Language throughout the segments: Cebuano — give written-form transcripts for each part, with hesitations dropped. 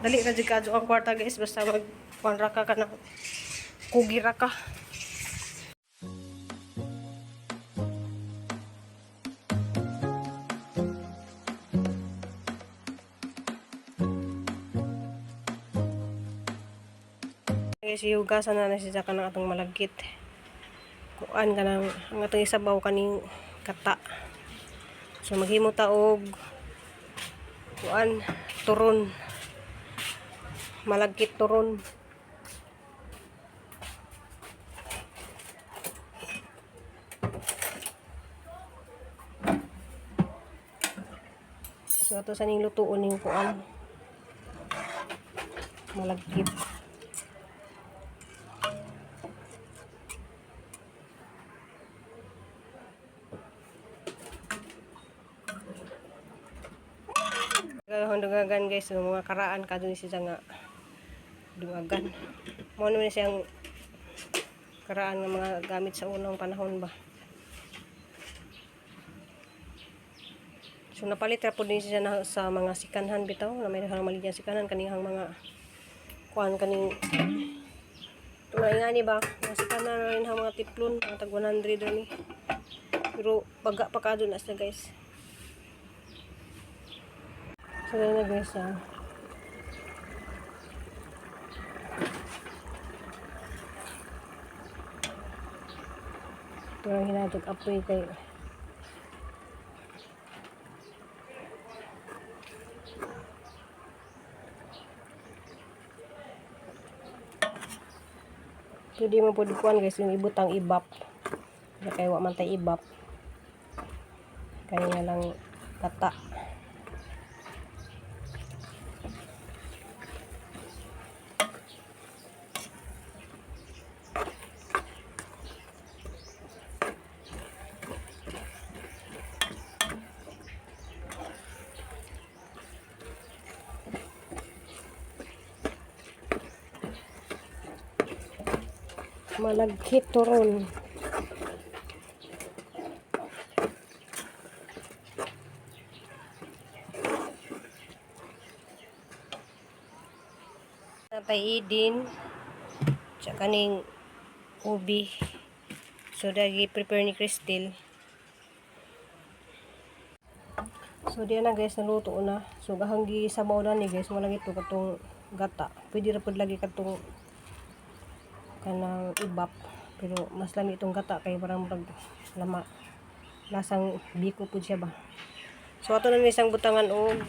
Dali ra jud kadto ang kwarta, guys, basta mag kuan ra ka kanang kugi ra ka. Guys, ihugasan na na siya kanang atong malagkit. Kuan kanang ang atong isabaw kaning kata. So maghimo ta og kuan, turon. Malagkit turon. So ato sa ning lutuon ning kuan. Malagkit. Gahon dungagan, guys, so, mga karaan ka dun siya nga dungagan. Mao naman siyang karaan nga mga gamit sa unang panahon ba. So napalit ra pud ni siya na, sa mga sikanhan bitaw na may daghang maligyan sikanhan kanihang mga kuan kaning mga ingani ba, mga sikanhan na rin ang mga tiplon, mga tag 100 ra ni. Pero baga pa kadto na siya, guys. So na guys, ah. Ito ang hinatog apoy kay pwede mo pwede kuan, guys, yung ibutang ibap. Kaya kay wa man tay ibap. Kaya lang kata. Malagkit turon. Natay idin tsaka ning ubi. So dagi prepare ni Cristel. So diyan na, guys, naluto na. So gahang gisabaw na ni, guys, wala gito katong gata. Pwede ra pud lagi katong kanang ibap. Pero mas lami itong gata kay parang pag lama lasang biko pud siya ba. So ato na ni isang butangan og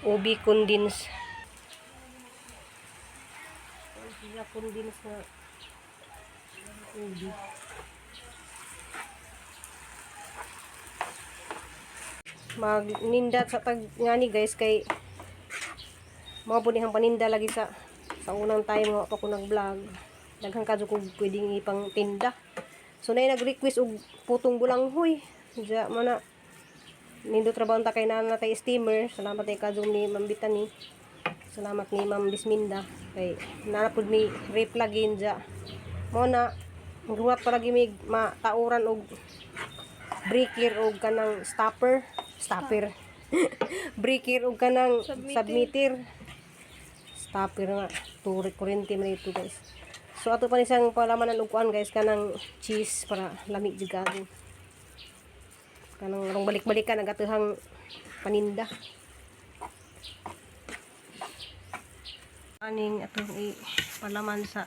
ubi condense. Siya condense na ubi. Magninda sa tag ngani, guys, kay mao po nihang paninda lagi sa unang time nga pa ko nag-vlog. Daghan kadto kog pwedeng ipang tinda. So nay nag-request og putong bulanghoy. Diya mo na nindot ra ba unta kay naa na tay steamer. Salamat kay kadto ni Ma'am Bitani. Salamat ni Ma'am Bisminda kay naa pud mi replugin diya. Mo na guwat pa lagi mig matauran og breaker og kanang stopper, stopper. Breaker og kanang Submitter. submitter. Stopper nga turi kuryente man ito, guys. So ato pa ni siyang palamanan og kuan, guys, kanang cheese para lami jud kaayo. Kanang rong balik-balikan ang atuhang paninda. Aning atong ipalaman sa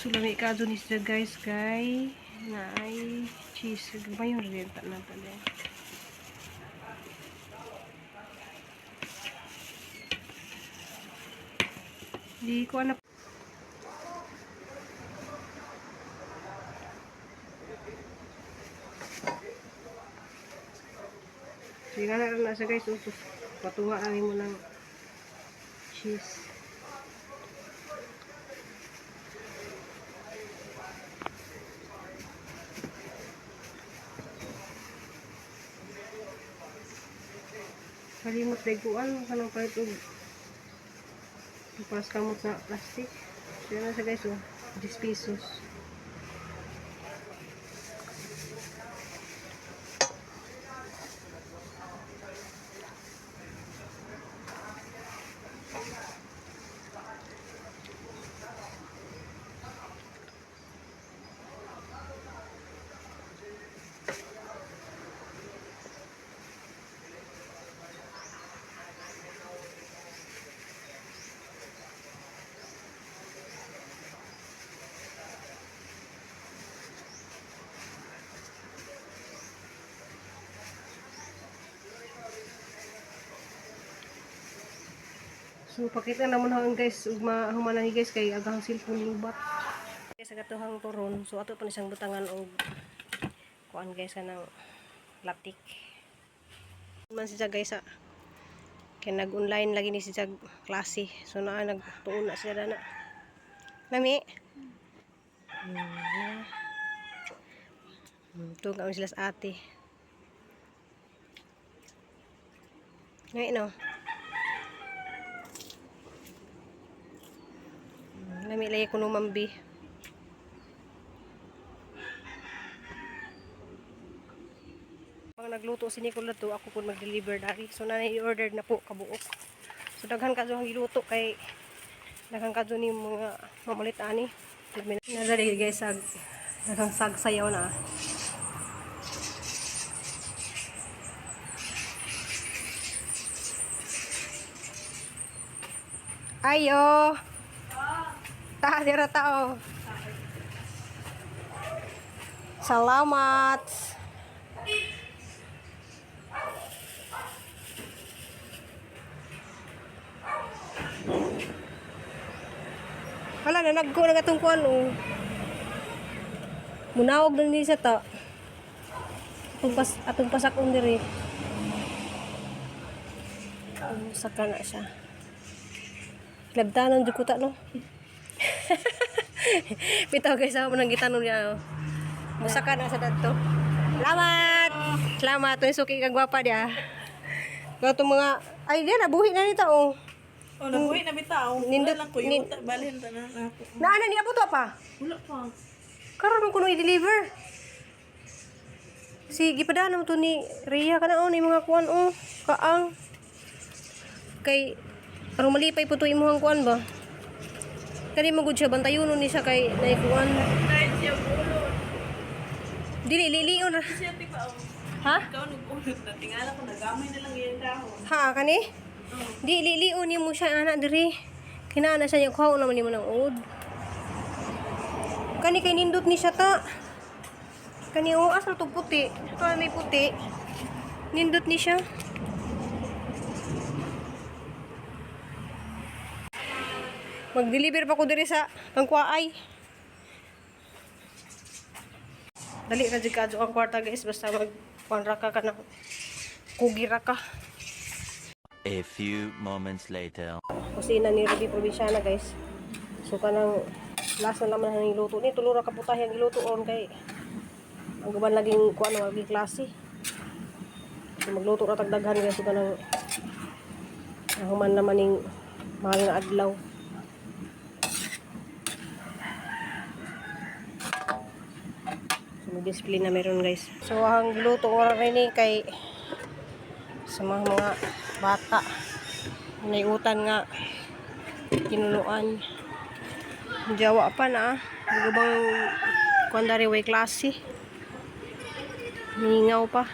So lami ka ni siya, guys, kay na ay cheese. Gamay yung renta na pala. Di ko anak. Sige na na siya, guys. Utos. Patuwa mo ng cheese. Kalimot day kuan kanang palit og pas kamot sa plastic. So yan na siya guys oh, 10 pesos. So pakita na mo na guys ug mahuman na ni guys kay agahang cellphone lubat. Guys sa katuhang turon, so ato pa ni siyang butangan og kuan guys kanang latik. Man siya guys sa kay nag-online lagi ni siya klase. So naa nagtuon na siya na. Lami. Yeah. Tuon kami sila sa ate. Ngayon no. Lami lagi kuno mambi. Pag nagluto si Nicola to, ako po mag-deliver dari. So na i-order na po kabuok. So daghan kadto ang giluto kay daghan kadto ni mga mamalit ani. Lami na dali guys sag daghang sagsayaw na. Ayo. Ta dira tao. Salamat. Wala na nagko na gatong kuan oh. Munawog na ni sa ta. Atong pasakon diri. Saka na siya. Labtanon jud ko ta no. Bitaw guys, ako nang gitanon niya. Oh. Musaka na sa dadto. Salamat. Salamat. Uy, suki kang gwapa dia. Gatong mga ay dia nabuhi na nito oh. Oh, nabuhi na bitaw. Nindot- Wala lang ko yung balhin tanan ako. Naana niya po to pa. Wala pa. Karon man kuno i-deliver. Sige pa mo to ni Rhea kana oh ni mga kuan oh kaang. Kay aron malipay po to imong kuan ba. Kani mo gud siya bantayonon ni siya kay nay kuan. Kahit siya ulot. Dili lilion ra. Siya ti pa oh. Ha? Ikaw nag-ulot na tingala ko nagamay na lang yan dahon. Ha kani? Di lilion nimo siya ana diri. Kinana siya yung kuha naman nimo ng uod. Kani kay nindot ni siya ta. Kani o asa to puti. Ito may puti. Nindot ni siya. Mag-deliver pa ko diri sa pangkuwaay. Dali ra jud kadto ang kwarta guys basta mag kuan ra ka kanang kugi ra ka. A few moments later. Kusina ni Ruby Provinciana guys. So kanang last na naman ang luto ni tulo ra ka putahe ang giluto on kay ang gaban laging kuan laging klase. So magluto ra tag daghan guys so kanang human naman ning mahal nga adlaw. So mag-display na meron guys. So ang giluto ko ra rin ni kay sa mga bata naiutan nga kinunuan jawa pa na ah. Bang kuan dari way klase mingaw pa.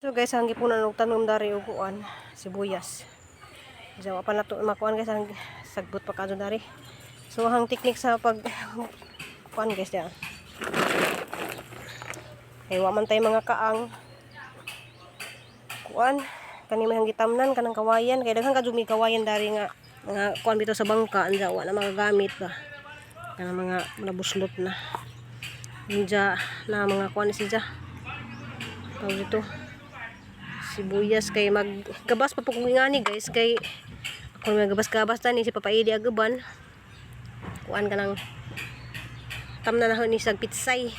So guys, ang gipunan og tanom dari og kuan sibuyas. Jawa pa na to makuan guys, ang sagbot pa kadto dari. So ang teknik sa pag kuan guys diya kay wa man tay mga kaang kuan kani may gitamnan kanang kawayan kay daghan kadumi kawayan dari nga mga kuan bitaw sa bangka anja wa na magagamit ba kanang mga nabuslot na anja na mga kuan siya tawag dito sibuyas kay maggabas pa po kung ingani guys kay ako may gabas-gabas tani si Papa Edi agaban kuan kanang tamna na ho ni sag pitsay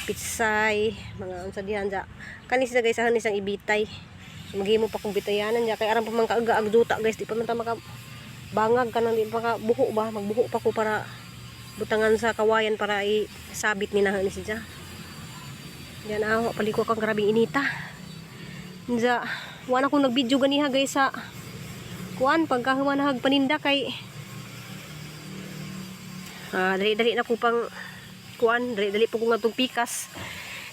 pitsay mga unsa diha anja kani siya guys ahon isang ibitay. Maghimo pa kong bitayanan niya kay aran pa man kaaga ag duta, guys, di pa man ta maka bangag kanang di pa ka buho ba, magbuho pa ko para butangan sa kawayan para isabit ni na ni siya. Diyan ako, paliko kang grabing inita. Nja, wala akong nag-video ganiha, guys, sa kuan pagkahuman na paninda kay dali-dali na ko pang kuan, dali-dali po ko nga tong pikas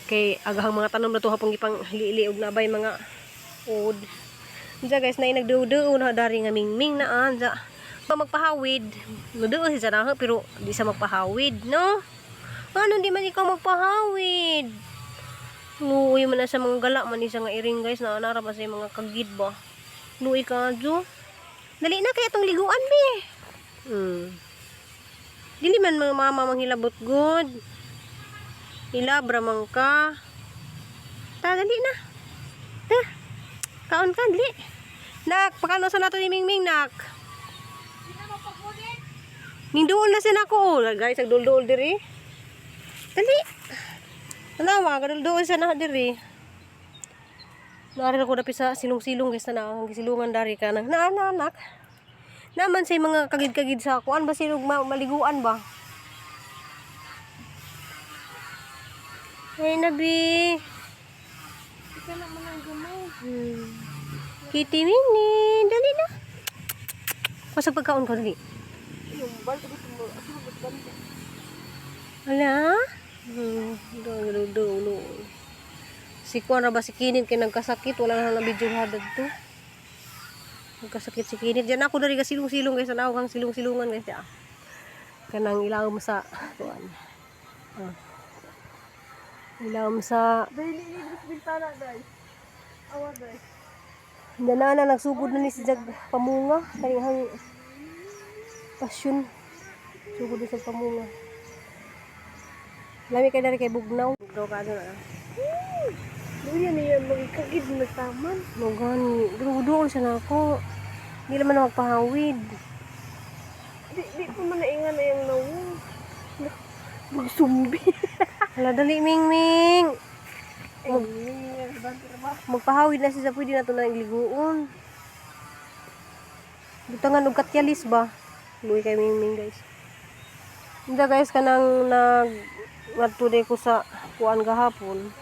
kay agahang mga tanom na to hapong ipang lili og nabay mga od. Nja guys, na nagduo na dari nga mingming na anja. Pa magpahawid, muduo si na pero di sa magpahawid, no? Ano di man ikaw magpahawid? Luoy man na sa mga gala man isa nga iring, guys, na anara pa sa mga kagid ba. Luoy ka adyo. Dali na kay atong liguan be. Dili man mga mama manghilabot god. Ilabra man ka. Ta, dali na. Ta. Kaon ka, dali. Nak, pakano sa nato ni Mingming, nak? Ninduol na siya nako. Oh. Guys, nagdulduol diri. Dali. Tanawa, gadulduol siya na diri. Naari ko dapi sa silong-silong, guys, na ang gisilungan dari ka nang na na anak. Naman sa mga kagid-kagid sa kuan ba silog maliguan ba? Ay nabi. Ikaw naman ang gamay. Kitty Mini, dali na. Pasag pagkaon ko dali. Yung bal, ito mo. Asa mo ba't ganda? Ala? Do do do. Si kuan ra ba si Kinit kay nagkasakit, wala na na video hadad to. Nagkasakit si Kinit. Diyan ako dari ka silong-silong, guys, tanaw kang silong-silungan, guys, ya. Kanang ilawom sa kuan. Ah. Ilawom sa Dahil libre bintana, dahil. Awa, dahil. Nanana nagsugod na ni si Jag pamunga kanihang pasyon. Sugod na sa pamunga. Lami kay dari kay bugnaw. Bugnaw ka na. Luya niya magkagid na taman. Mo gani, grudo siya na ako. Hindi naman na magpahawid. Di, di pa man naingan na yung nawong. Magsumbi. Hala, dali, Ming Ming. Mag... Magpahawid na siya, pwede na to na iliguon. Butangan og katyalis ba? Luwi kay Ming Ming, guys. Hindi, guys, kanang nag ngadto day ko sa kuan gahapon.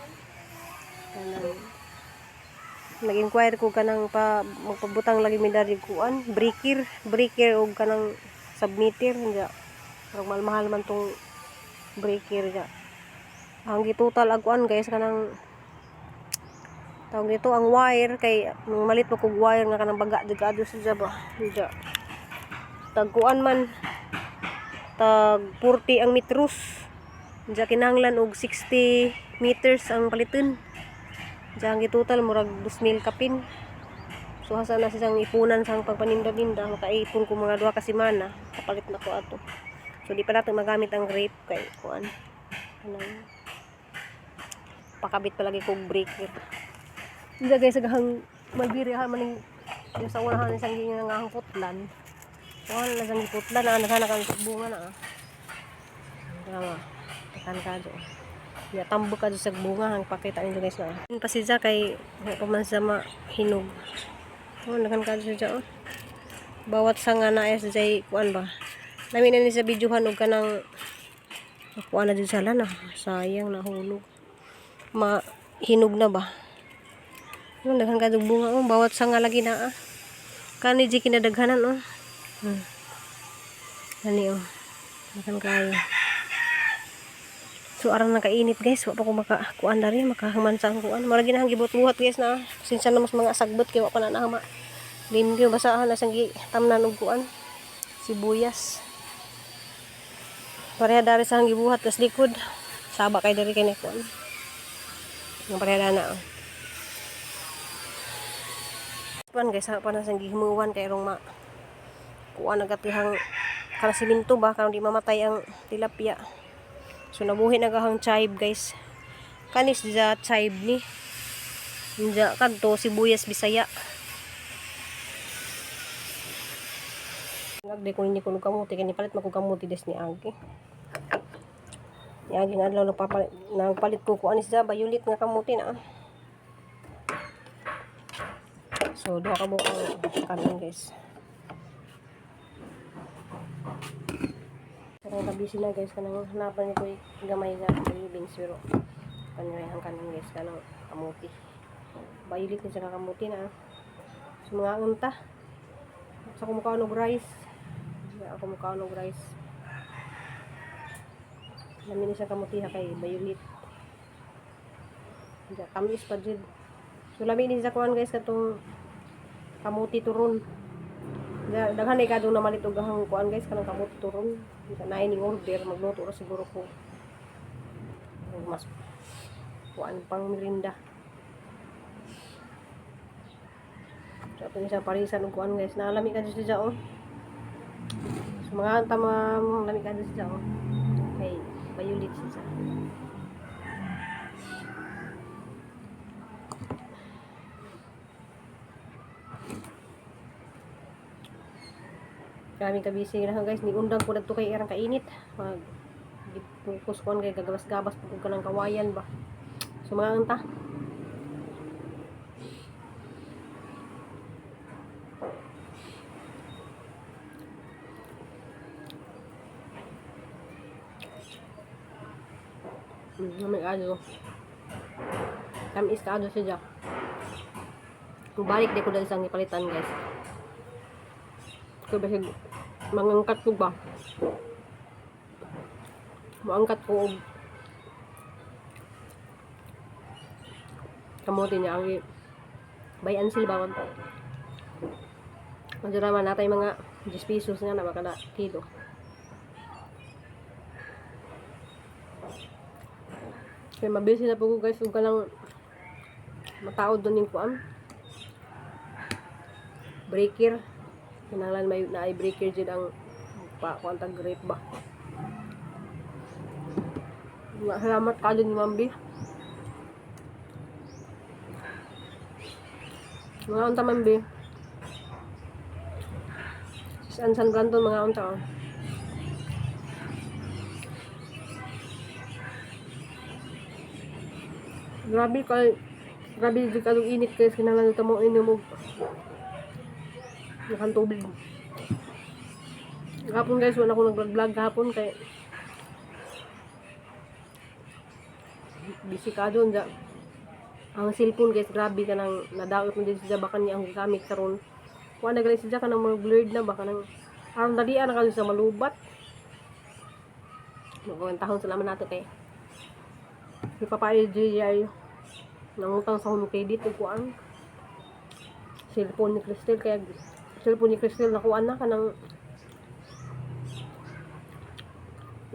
Kanang nag-inquire ko kanang pa magpabutang lagi mi dari kuan, breaker, breaker og kanang submitter nga. Parang mahal-mahal man tong breaker nga. Ang gitotal ag kuan, guys, kanang tawag nito ang wire kay nung malit mo kog wire nga kanang baga dagado sa ba. Diya. Tagkuan man tag 40 ang metros. Diya kinahanglan og 60 meters ang paliton. Diya ang gitotal murag 2,000 kapin. So hasa na siyang ipunan sang pagpaninda-ninda, makaipon ko mga 2 ka semana, kapalit na ko ato. So di pa nato magamit ang grape kay kuan. Kanang pakabit palagi kog breaker. Hindi, guys, agahang malbiri ha maning yung sa unahan isang gingan nga ang putlan. Wala na sang putlan na nagana kang bunga na. Ah. Tama. Takan ka do. Ya tambo ka do sa bunga ang pakita ninyo, guys, na. Pa siya kay wa pa man siya mahinog. Oh, naghan ka do siya oh. Bawat sanga na ay sa kuan ba. Namin na ni sa videohan og kanang kuan na jud sala na. Sayang nahulog. Mahinog na ba? Ano, daghan ka bunga oh, bawat sanga lagi na ah. Kani di kinadaghanan oh. Kani oh. Daghan kayo. So aran na kainit, guys, wa pa ko maka kuan dari makahuman sa ang kuan. Mara ginahang gibuhat-buhat, guys, na. Pasensya na mas mga sagbot kay wa pa na nahama. Limpyo basahan na sang tamnan og kuan. Sibuyas. Pareha dari sa hang gibuhat tas likod. Saba kay dari kay ni kuan. Ang pareha na oh. Pan guys, pa na sang gihimuwan kay rong ma kuan nagatihang kana siminto ba karon di mamatay ang tilapia. So nabuhi na gahang chive, guys. Kanis sa chive ni. Nja kadto sibuyas Bisaya. Agde ko ninyo kuno kamuti kay nipalit man ko kamuti des ni Agi. Ni Agi nga adlaw nagpalit ko kuan sa bayulit nga kamuti na. So duha ka buok ang kanon, guys. Karong kabisi na, guys, kanang hanapan ni ko gamay nga beans, pero kanang ang kanon, guys, kanang kamuti. Violet ni sa kamuti na. Ah. So mga unta. Sa kumukaon og rice. Ako mukaon og rice. Lami ni siya kamuti ha kay violet. Diya, tamis pa jud. So lami ni siya kuan, guys, katong kamuti turon. Diya, daghan ay kadong namalit og ahang kuan, guys, kanang kamuti turon. Diya, naay ning order, magluto ra siguro ko. Og mas kuan pang merinda. So atong isang parisan og kuan, guys. Naalami ka siya, oh. So mga tama, lami ka siya, oh. Kay violet siya. Maraming kabisi na, guys. Ni undang ko dagto kay erang kainit. Mag focus ko kay gagabas-gabas pag ka ng kawayan ba. So mga anta. May adyo. Tamis ka adyo siya. Balik di ko dahil sa ipalitan, guys. Kaya basig mangangkat ko ba? Muangkat ko og kamote niya ang buy and sell ba. Medyo naman natay mga 10 pesos nga na baka na kilo. Kaya mabisi na po ko, guys, ug kanang mataod doon yung kuan. Breaker. Kinahanglan may naay breaker jud ang pa kuan tag grape ba. Salamat ka din, Ma'am B. Mga unta, Ma'am B. Sis Ansan Brandon, mga unta, oh. Grabe kay grabe jud kadong init, guys, kinahanglan ta mo inom og nakan tubig. Kahapon, guys, wala ko nag-vlog kahapon kay busy ka doon. Ang cellphone, guys, grabe ka nang nadaot mo din siya baka niya ang gamit karon. Kuha na gali siya kanang mga blurred na baka nang aron dalian na kayo sa malubat. Magawang tahon salamat nato kay si Papa LJ ay nangutang sa home credit ug kuan cellphone ni Cristel, kaya cellphone ni Cristel nakuha na kanang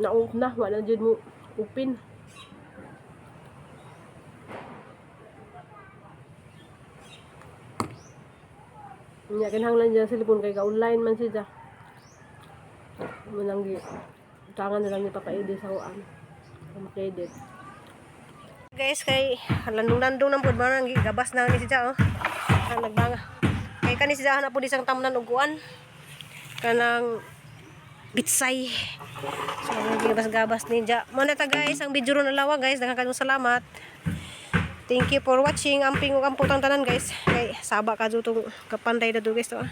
na-off na, wala jud mo open. Nya kinahanglan niya cellphone kay ga-online man siya. Manang gi tangan na lang ni Papa Edi sa kuan home credit. Guys, kay landong-landong nang pud man gabas na ni siya, oh. Ang nagbanga. Kay kani siya na pud isang tamnan og kuan. Kanang bitsay. So gabas-gabas ninja. Mo na ta, guys, ang video ron alawa, guys. Daghang kayong salamat. Thank you for watching. Amping ug amputang tanan, guys. Kay saba ka tong kapanday na do, guys, to.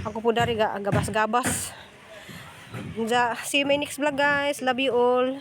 Ako po dari ga gabas-gabas. Ja, see you my next vlog, guys. Love you all.